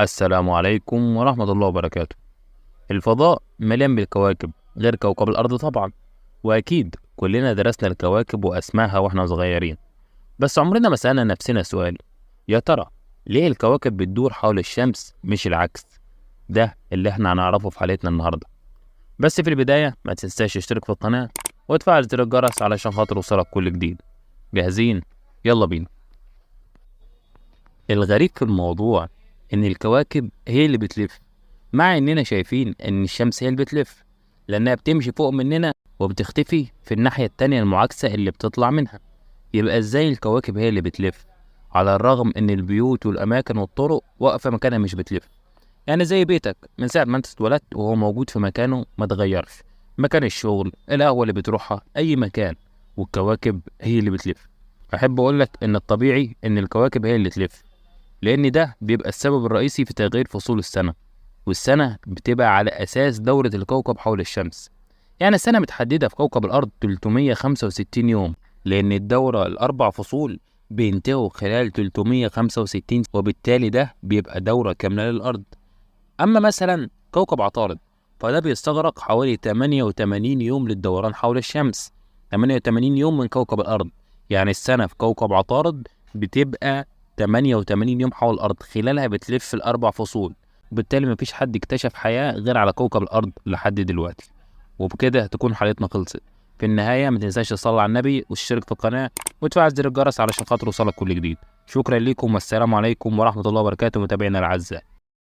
السلام عليكم ورحمة الله وبركاته. الفضاء مليان بالكواكب غير كوكب الأرض طبعا، وأكيد كلنا درسنا الكواكب وأسمائها وإحنا صغيرين، بس عمرنا ما سألنا نفسنا سؤال: يا ترى ليه الكواكب بتدور حول الشمس مش العكس؟ ده اللي إحنا هنعرفه في حلقتنا النهاردة. بس في البداية ما تنساش تشترك في القناة وتفعل زر الجرس علشان خاطر يوصلك كل جديد. جاهزين؟ يلا بينا. الغريب في الموضوع إن الكواكب هي اللي بتلف، مع إننا شايفين إن الشمس هي اللي بتلف لأنها بتمشي فوق مننا وبتختفي في الناحية التانية المعاكسة اللي بتطلع منها. يبقى إزاي الكواكب هي اللي بتلف على الرغم إن البيوت والأماكن والطرق واقفة مكانها مش بتلف؟ يعني زي بيتك من ساعة ما أنت اتولدت وهو موجود في مكانه ما اتغيرش، مكان الشغل، القهوة اللي بتروحها، أي مكان، والكواكب هي اللي بتلف. أحب أقولك إن الطبيعي إن الكواكب هي اللي تلف، لأن ده بيبقى السبب الرئيسي في تغيير فصول السنة، والسنة بتبقى على أساس دورة الكوكب حول الشمس. يعني السنة متحددة في كوكب الأرض 365 يوم، لأن الدورة الأربع فصول بينتهوا خلال 365، وبالتالي ده بيبقى دورة كاملة للأرض. أما مثلا كوكب عطارد فده بيستغرق حوالي 88 يوم للدوران حول الشمس، 88 يوم من كوكب الأرض. يعني السنة في كوكب عطارد بتبقى 88 يوم حول الأرض، خلالها بتلف الأربع فصول، وبالتالي مفيش حد اكتشف حياة غير على كوكب الأرض لحد دلوقتي. وبكده تكون حلقتنا خلصت. في النهاية ما تنساش تصلي على النبي وتشترك في القناة وتفعل زر الجرس علشان خاطر يوصلك كل جديد. شكرا لكم والسلام عليكم ورحمة الله وبركاته متابعينا الأعزاء.